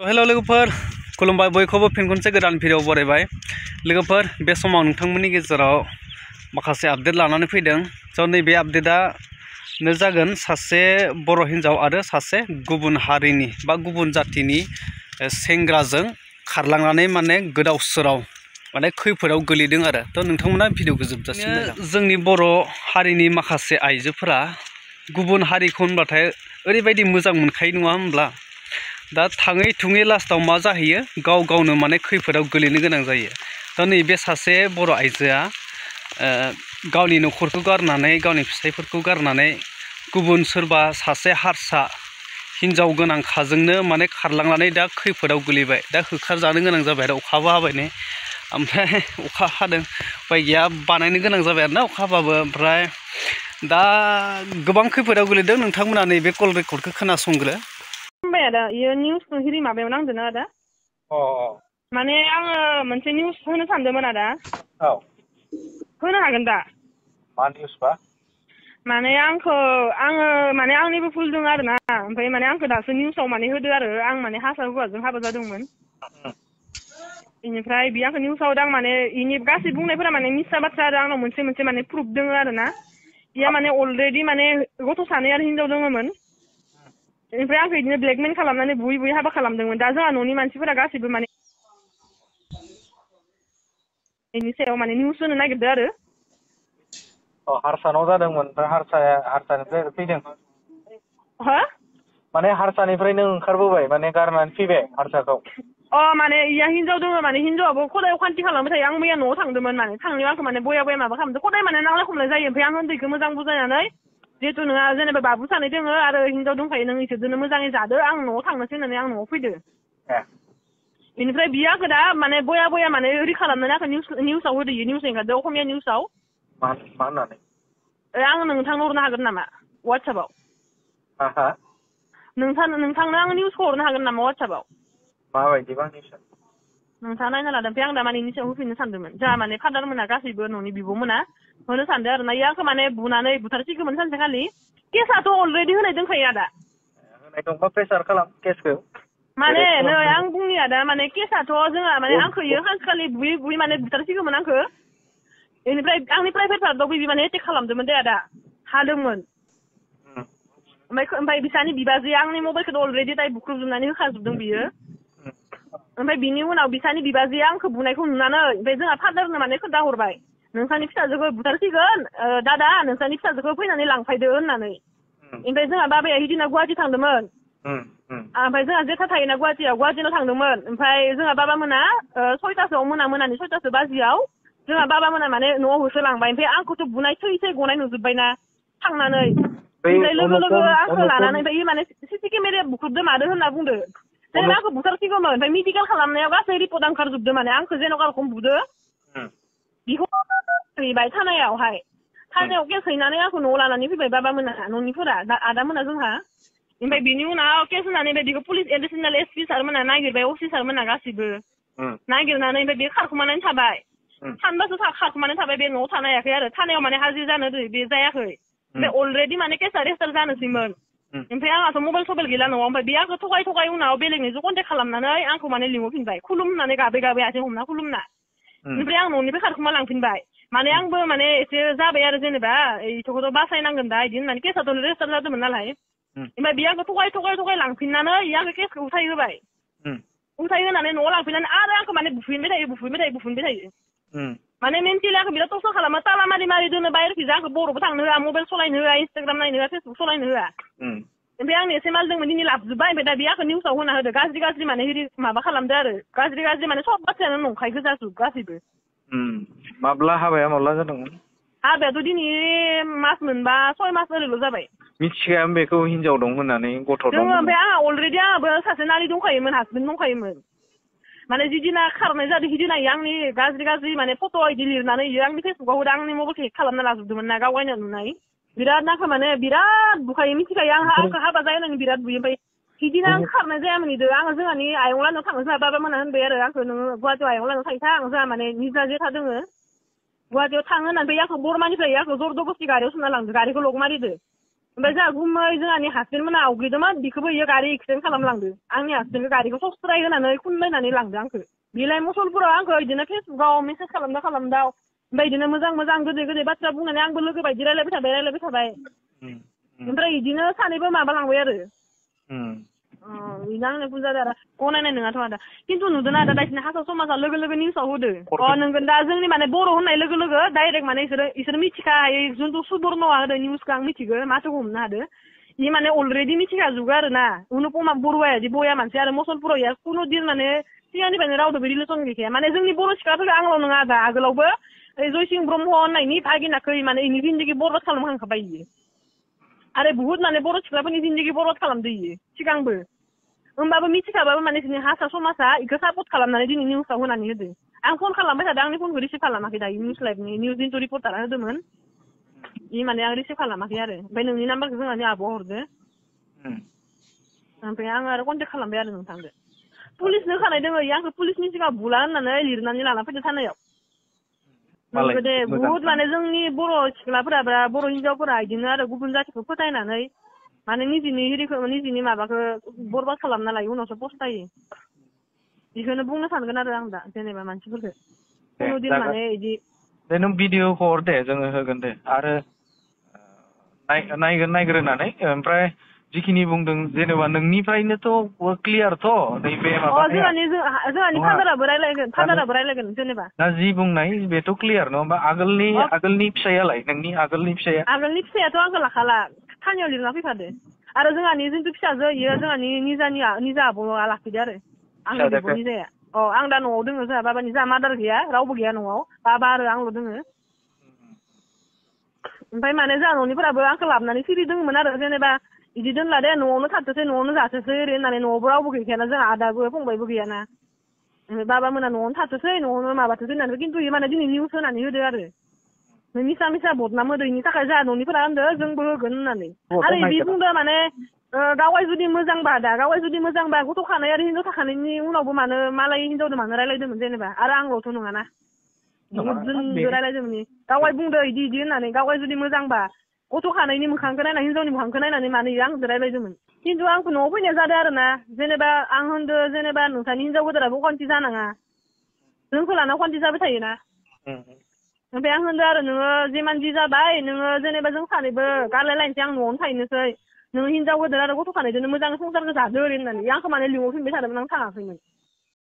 हेल' लोगोफोर खुलुमबाय बयखौबो फिन खनसे गोदान भिडिअ बरायबाय लोगोफोर बे समाव नोंथांमोननि गेजेराव माखासे आपडेट लानानै फैदों स' नैबे आपडेटआनो जागोन सासे बर' हिन्जाव आरो सासे गुबुन हारिनि बा गुबुन जातिनि सेंग्राजों खारलांनानै माने गोदाव सोराव माने खैफोदाव गोलैदों आरो थ' नोंथांमोना भिडिअखौ जोबजासिम जोंनि बर' हारिनि माखासे आइजोफोरा गुबुन हारिखौ होनबाथाय ओरैबायदि मोजां मोनखायो नङा होनब्ला दा थाङै थुङै लास्टाव मा जाहैयो गाव गावनो माने खैफोदाव गोलैनो गोनां जायो दा नैबे सासे बर' आइजोआ गावनि न'खरखौ गारनानै गावनि फिसायफोरखौ गारनानै गुबुन सोरबा सासे हारसा हिन्जाव गोनांखाजोंनो माने खारलांनानै दा खैफोदाव गोलैबाय दा होखारजानो गोनां जाबाय आरो अखाबो हाबाय ने ओमफ्राय अखा हादों उपाय गैया बानायनो गोनां जाबाय आरोना अखा हाबाबो ओमफ्राय दा गोबां खैफोदाव गोलैदों नोंथांमोना नैबे कल रेकर्डखौ खोनासंग्रो आदा इयो निउसखौ हिरि माबायाव नांदों आदा माने आङो मोनसे निउस होनो सानदोंमोन आदा होनो हागोन दा मा निउस बा माने आङो माने आंनिबो भुल दं आरो ना ओमफ्राय माने आंखौ दासो निउसाव माने होदो आरो आं माने हारसा हौवाजों हाबा जादोंमोन बेनिफ्राय बे आंखौ निउसाव होदों माने इनि गासै बुंनायफोरा माने मिसा बाथ्रा आरो आंनाव मोनसे मोनसे माने प्रुफ दङ आरो ना इया माने अलरेडि माने गथ' सानै आरो हिनजाव दङमोन ओमफ्राय आंखौ बिदिनो ब्लेकमेल खालामनानै बुयै बुयै हाबा खालामदोंमोन दा जोंहा न'नि मानसिफोरा गासैबो माने बेनि सायाव माने निउस होनो नागिरदों आरो हारसानाव जादोंमोन ओमफ्राय हारसानिफ्राय फैदों हो माने हारसानिफ्राय नों ओंखारबोबाय माने गारनानै फैबाय हारसाखौ माने इया हिनजाव दङ माने हिनजावाबो खदाय अखान्थि खालामबाय थायो आं मैया न'आव थांदोंमोन माने थांनायाव आंखौ माने बया बया माबा खालामदों खदाय माने नांलाय खमलाय जायो ओमफ्राय आं उन्दैखौ मोजां बुजायनानै जिहेतु नोंहा जेनेबा बाबु सानै दोङो आरो हिनजाव दंखायो नों इसोरजोंनो मोजाङै जादो आं न'आव थांनोसै होननानै आं न'आव फैदो बेनिफ्राय बियो आंखौ दा माने बया बया माने ओरै खालामनानै आंखौ निउसाव होदो इयो निउस एंगारदो असमिया निउसाव मा होननानै आं नोंथांनो हरनो हागोन नामा वाट्सएपआव नोंथांनो आं निउसखौ हरनो हागोन नामा वाट्सएपआव माबायदिबा निउसआ नोंथाङा नायना लादों ओमफ्राय आं दा माने इनि सायाव होफिननो सानदोंमोन जोंहा माने फादार मोना गासैबो न'नि बिब'मोना होनो सानदों आरो ना इयो आंखौ माने बुनानै बुथारसिगौमोन सानसेखालि केसआथ' अलरेडि होनाय दंखायो आदा होनाय दंबा प्रेसार खालाम केसखौ माने नै आं बुंनि आदा माने केसआथ' जोंहा माने आंखौ इयो सानसेखालि बुयै बुयै माने बुथारसिगौमोन आंखौ बेनिफ्राय आंनि प्राइभेट पार्टआव बिदि माने एटेक खालामदोंमोन दे आदा हादोंमोन ओमफ्राय बिसानि बिबाजैया आंनि मबाइलखौ अलरेडि दाय बुख्रुबजोबनानै होखाजोबदों बियो ओमफ्राय बिनि उनाव बिसानि बिबाजैया आंखौ बुनायखौ नुनानै ओमफ्राय जोंहा फादारनो माने खोन्थाहरबाय नोंसानि फिसाजोखौ बुथारसिगोन दादा नोंसानि फिसाजोखौ फैनानै लांफैदो होननानै ओमफ्राय जोंहा बाबाया हिदिना गुवाहाटि थांदोंमोन ओमफ्राय जोंहा जेथा थायोना गुवाहाटियाव थांदोंमोन ओमफ्राय जोंहा बाबा मोना 6टासोआव मोनानि 6टासो बाजियाव जोंहा बाबा मोना माने न'आव होसोलांबाय ओमफ्राय आंखौथ' बुनाय थै गनाय नुजोब्बायना थांनानै ओमफ्राय लोगो लोगो आंखौ लानानै ओमफ्राय माने सिसि केमेराया बुख्रुबदो मादो होनना बुंदो जेनेबा आंखौ बुथारसिगौमोन ओमफ्राय मेडिकेल खालामनायाव गासै रिपर्टआ ओंखारजोबदो माने आंखौ जेन'का रखम बुदो बिखौ हैबाय थानायावहाय थानायाव केस हैनानै आंखौ न'आव लानानै फैबाय बाबा मोना न'निफोरा आदा मोना जोंहा ओमफ्राय बिनि उनाव केस होनानै ओमफ्राय बेखौ पुलिस एडिसनेल एसपि सारमोना नागिरबाय अफिस सारमोना गासिबो नागिरनानै ओमफ्राय बे खारखुमानानै थाबाय सानबासो खारखुमानानै थाबाय बे न'आव थानो हायाखै आरो थानायाव माने हाजिर जानो बे जायाखै ओमफ्राय अलरेडि माने केसआ रेजिस्टार जानोसैमोन ओमफ्राय आंहाथ' मबाइल सबाइल गैला न'आव ओमफ्राय बे आंखौ थगाय उनाव बेलेगनिजों कन्टेक्ट खालामनानै आंखौ माने लिंहरफिनबाय खुलुम होननानै गाबै आथिं हमना खुलुमना ओमफ्राय आं न'निफ्राय खारखुमा लांफिनबाय माने आंबो माने एसे जाबाय आरो जेनेबा इथ'खौथ' बासायनांगोन दा इदि होननानै केसआथ' रेजिस्टार जादोंमोन नालाय ओमफ्राय बे आंखौ थगाय लांफिननानै आंखौ केसखौ उथाय होबाय उथाय होनानै न'आव लांफिननानै आरो आंखौ माने बुफिनबाय थायो माने मेन्टेलि आंखौ बिराद टर्चार खालामो ताला मारि दोनो बाहेरखिजा आंखौ बर'बो थांनो होआ मबाइल सलायनो होआ इन्सटाग्राम नायनो होआ फेसबुक सलायनो होआ ओमफ्राय आंनो एसे माल दंमोन दिनै लाबोजोब्बाय ओमफ्राय दा बे आंखौ निउसाव होना होदो गाज्रि माने माबा खालामदो आरो गाज्रि माने सब बाथ्रायानो नंखाय गोजाजोब गासैबो माब्ला हाबाया माब्ला जादोंमोन हाबायाथ' दिनै मास मोनबा 6 मास ओरैल' जाबाय मिथिखाया बेखौ हिनजाव दं होननानै गथ' दं ओमफ्राय आंहा अलरेडि आंहाबो सासे नारि दंखायोमोन हासबेन्ड दंखायोमोन माने जिदिना खारनाय जादों हिदिना आंनि गाज्रि माने फट' इदि लिरनानै इयो आंनि फेसबुकाव होदो आंनि मबाइलखौ हेक खालामना लाजोबदोंमोन ना गावगायनो नुनाय बिराद नाखौ माने बिराद बुखायो मिथिखायो आंखौ हाबा जानानै बिराद बुयो ओमफ्राय हिदिना आं खारनाय जायामोन इदो आङो जोंहानि आयं लानाव थाङो जोंहा बाबा मोना होनबाय आरो आंखौ नोङो गुवाहाटियाव आयं लानाव थांथां जोंहा माने निजा जेथा दोङो गुवाहाटियाव थाङो होननानै आंखौ बरमानिफ्राय आंखौ जरदबस्ति गारियाव सोना लांदो गारिखौ लक मारिदो ओमफ्राय जोंहा गुमै जोंहानि हासबेन्ड मोना आवग्रिदोंमोन बेखौबो इयो गारि एक्सिडेन्ट खालामलांदो आंनि हासबेन्डखौ गारिखौ सस्राय होनानै खुनलायनानै लांदो आंखौ बेलाय मसलपुराव आंखौ बिदिनो फेसबुकाव मेसेज खालामदाव ओमफ्राय बिदिनो मोजां गोदै बाथ्रा बुंनानै आंबो लोगो बायदि रायलायबाय थाबाय ओमफ्राय बिदिनो सानैबो माबा लांबाय आरो बिनो आंनो बुंजादो आरो गनायनाय नङाथ' आदा खिन्थु नुदों आदा दाइसिना हारसा समाजा लोगो लोगो निउसाव होदो नोंगोन दा जोंनि माने बर' होननाय लोगो लोगो डाइरेक्ट माने इसोर मिथिखायो जुनथु सुबर्नआ होदो निउसखौ आं मिथिगो माथोखौ हमनो हादो इ माने अलरेडि मिथिखाजोबो आरो ना अनुपमा बरुवाया बिदि बया मानसि आरो मसलपुराव इया कुनु दिन माने सिगांनिफ्रायनो रावदोबो रिलेसन गैखाया माने जोंनि बर' सिख्लाफोरखौ आंल' नङा आदा आगोलावबो जयसिं ब्रह्म होननायनि भागिनाखै माने इनि जिन्दगि बरबाद खालामखांखाबाय इयो आरो बुहुत माने बर' सिख्लाफोरनि जिन्दगि बरबाद खालामदो इयो सिगांबो होमबाबो मिथिखाबाबो माने जोंनि हारसा समाजा इखौ सापर्ट खालामनानै दिनै निउसाव होनानै होदो आं फन खालामबाय थादों आंनि फनखौ रिसिभ खालामाखै दायो निउस लाइभनि निउस इन्टु रिपर्टारा होदोंमोन इ माने आं रिसिभ खालामाखै आरो ओमफ्राय नोंनि नाम्बारखौ जोंहानि आब'आ हरदो ओमफ्राय आं आरो कन्टेक्ट खालामबाय आरो नोंथांदो पुलिसनो होखानाय दोङो इयो आंखौ पुलिसनि सिगाङाव बुला होननानै लिरनानै लाना फैदो थानायाव नंगौ दे बुहुत माने जोंनि बर' सिख्लाफोरा बा बर' हिनजावफोरा बिदिनो आरो गुबुन जाथिखौ फोथायनानै माने निजिनि माबाखौ बरबाद खालामना लायो उनावसो पस्तायो बेखौनो बुंनो सानगोन आरो आं दा जेनेबा मानसिफोरखौ कुनु दिन माने बिदि दे नों भिडिअ हर दे जोङो होगोन दे आरो नायग्रोनानै ओमफ्राय जिखिनि बुंदों जेनेबा नोंनिफ्रायनोथ' क्लियारथ' नैबे माबाया जोंहानि फादाराबो रायलायगोन जेनेबा दा जि बुंनाय बेथ' क्लियार नङा होमबा आगोलनि फिसायालाय नोंनि आगोलनि फिसायाथ' आंखौ लाखाला थानायाव लिरना फैखादो आरो जोंहानि जिथु फिसाजो इयो जोंहानि निजा आब'आ लाखिदो आरो आंनि बिब' निजाया आं दा न'आव दोङो जोंहा बाबानि जोंहा मादार गैया रावबो गैया न'आव बाबा आरो आंल' दोङो ओमफ्राय माने जोंहा न'निफोराबो आंखौ लाबोनानै सिरि दोङोमोन आरो जेनेबा बिदि दोनला दे न'आवनो थाथोसै न'आवनो जाथोसै ओरै होननानै न'आवबो रावबो गैखायाना जोंहा आदाबो फंबायबो गैयाना बाबा मोना न'आवनो थाथोसै न'आवनो माबाथोसै होननानै खिन्थु इयो माने दिनै निउस होनानै होदो आरो मिसा बदनाम होदो इनि थाखाय जोंहा न'निफोरा होनदो जोंबो होगोन होननानै आरो बे बुंदो माने गावाय जुदि मोजांबा गथ' खानाय आरो हिनजाव थाखानायनि उनावबो मानो मालाय हिनजावदो मानो रायलायदोंमोन जेनेबा आरो आंल'थ' नङाना बुहुद जोंबो रायलायदोंमोन गावाय बुंदो इदि होननानै गावाय जुदि मोजांबा गथ' खानायनि मोखांखौ नायना हिनजावनि मोखांखौ नायनानै मानो इयो आंजों रायलायदोंमोन खिन्थु आंखौ न'आव फैनाय जादों आरो ना जेनेबा आं होनदो जेनेबा नोंसानि हिनजाव गोदाराबो खन्थि जानाङा जोंखौ लाना खन्थि जाबाय थायोना ओमफ्राय आं होनदो आरो नोङो जिमान जि जाबाय नोङो जेनेबा जों सानैबो गारलायलायनोसै आं न'आवनो थाहैनोसै नोङो हिनजाव गोदार आरो गथ' खानायजोंनो मोजां संसारखौ जादो ओरै होननानै आंखौ माने लिंहरफिनबाय थादोंमोन आं थाङाखैमोन